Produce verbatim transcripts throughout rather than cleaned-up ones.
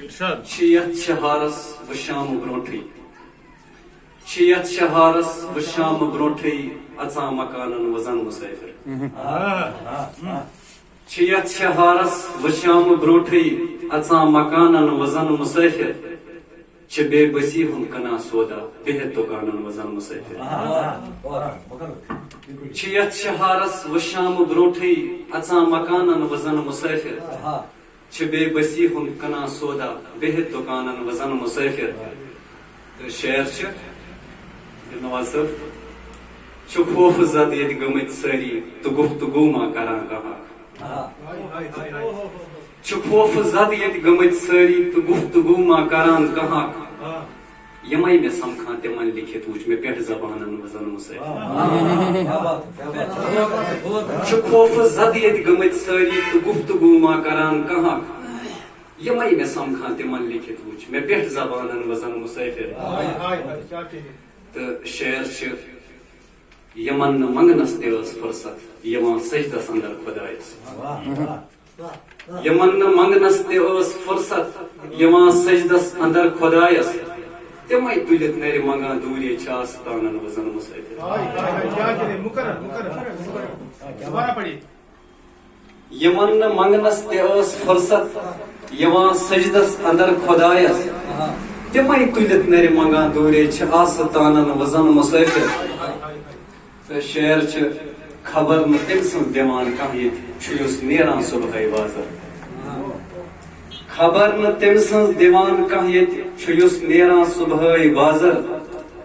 ارشاد۔ چھِ یتھ شہارس وۄنۍ شامہٕ برونٹھٕے، چھِ یتھ شہارس وۄنۍ شامہٕ برونٹھٕے اژان مکانن وۄنۍ زن مسافر۔ چھِ یتھ شہارس وۄنۍ شامہٕ برونٹھٕے اژان مکانن وۄنۍ زن مسافر۔ چھِ بے بسی ہُنٛد کٕنان سودا بِہِتھ دُکانن وۄنۍ زن مسافر۔ چھِ یتھ شہارس وۄنۍ شامہٕ برونٹھٕے اژان مکانن وۄنۍ زن مسافر۔ چھِ بے بسی ہُنٛد کٕنان سودا بِہِتھ دُکانن وۄنۍ زن مسافر۔ تہٕ شعر چھِ، یہِ نواز صٲب، چھِ خوف زد ییٚتہِ گٔمٕتۍ سٲری تہٕ گفتگو ما کران کانٛہہ اکھ۔ چھِ خوف زد ییٚتہِ گٔمٕتۍ سٲری تہٕ گفتگو ما کران کانٛہہ اکھ۔ یِمے مےٚ سمکھان تِمن لیکھِتھ وُچھ مےٚ پٮ۪ٹھ زبانن وۄنۍ زن مسافر۔ چھِ خوف زد ییٚتہِ گٔمٕتۍ سٲری تہٕ گفتگو ما کران کانٛہہ اکھ۔ یِمے مےٚ سمکھان تِمن لیکھِتھ وُچھ مےٚ پٮ۪ٹھ زبانن وۄنۍ زن مسافر۔ تہٕ شعر چھِ، یِمن نہٕ منگنس تہِ ٲس فرصت یِوان سجدس اندر خۄدایس۔ یِمن نہٕ منگنس تہِ ٲس فرصت یِوان سجدس اندر خۄدایس۔ تِمے تُلِتھ نرِ منگان دوٗرے چھِ آستانن وۄنۍ زن مسافر۔ مقرر مقرر مقرر۔ دوبارہ پڑھیے۔ یِمن نہٕ منگنس تہِ ٲس فرصت یِوان سجدس اندر خۄدایس۔ تِمے تُلِتھ نرِ منگان دوٗرے چھِ آستانن وۄنۍ زن مسافر۔ تہٕ شعر چھِ، خبر نہٕ تٔمۍ سٕنٛز دِوان کانٛہہ ییٚتہِ چھُ یُس نیران صبحٲے بازر۔ خبر نہٕ تٔمۍ سٕنٛز دِوان کانٛہہ ییٚتہِ چھُ یُس نیران صبحٲے بازر۔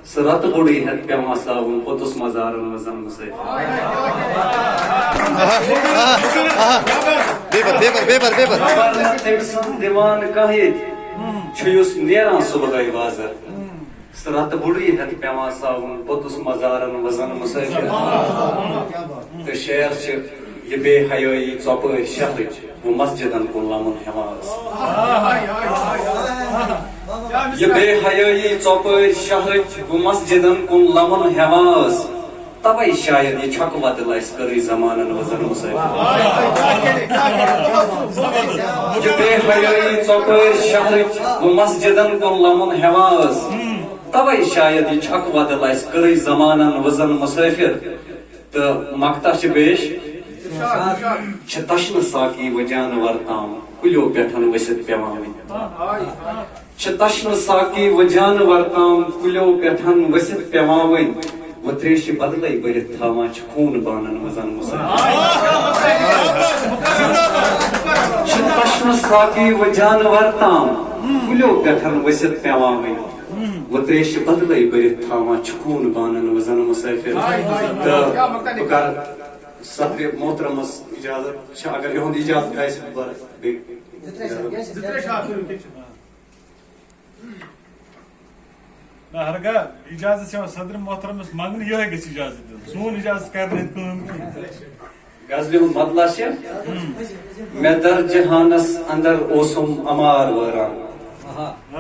سُہ رتہٕ بوٚڑُے ہٮ۪تھ پٮ۪وان ساوُن پوٚتُس مزارن منٛز زن مسافر۔ بیبر بیبر بیبر بیبر۔ خبر نہٕ تٔمۍ سٕنٛز دِوان کانٛہہ ییٚتہِ چھُ یُس نیران صبحٲے بازر۔ سُہ رتہٕ بوٚڑُے ہٮ۪تھ پٮ۪وان ساوُن پوٚتُس مزارن وۄنۍ زن مسافر۔ تہٕ شعر چھِ، یہِ بے حیٲیی ژۄپٲرۍ شہرٕچ بہٕ مسجدن کُن لمُن ہٮ۪وان ٲس۔ یہِ بے حیٲیی ژۄپٲرۍ شہرٕچ بہٕ مسجدن کُن لمُن ہٮ۪وان ٲس۔ توے شاید یہِ چھۄکہٕ وتہٕ لسہِ کٔرٕے زمانن وۄنۍ زن مسافر۔ یہِ بے حیٲیی ژۄپٲرۍ شہرٕچ بہٕ مسجدن کُن لمُن ہٮ۪وان ٲس۔ توے شاید یہِ چھۄکہٕ وتہٕ لسہِ کٔرٕے زمانن وۄنۍ زن مسافر۔ تہٕ مقطع چھِ پیش۔ چھِ تشنہٕ ساقی و جانور تام کُلیو پٮ۪ٹھن ؤسِتھ پٮ۪وان وۄنۍ۔ چھِ تشنہٕ ساقی و جانور تام کُلیو پٮ۪ٹھن ؤسِتھ پٮ۪وان وۄنۍ۔ وۄنۍ تریشہِ بدلے بٔرِتھ تھاوان چھِ خوٗن بانن منٛز مسافر۔ چھِ تشنہٕ ساقی و جانور تام کُلیو پٮ۪ٹھن ؤسِتھ پٮ۪وان وۄنۍ۔ وۄنۍ تریشہِ بدلے بٔرِتھ تھاوان چھِ خوٗن بانن منٛز مسافر۔ تہٕ بہٕ کرٕ صدرِ محترمس اجازت، چھا اگر یِہُنٛد اجازت آسہِ بہٕ کرٕ بیٚیہِ۔ زٕ ترٛےٚ شعر کٔرِو، کیٛاہ چھُ؟ نہ، ہرگاہ اجازت چھِ یِوان صدر محترمس منٛگنہٕ، یِہوٚے گژھِ اجازت دیُن۔ سون اجازت کرِ نہٕ ییٚتہِ کٲم کِہیٖنۍ۔ غزلہِ ہُنٛد مطلع چھِ، مےٚ در جہانس اندر اوسُم امار وٲران۔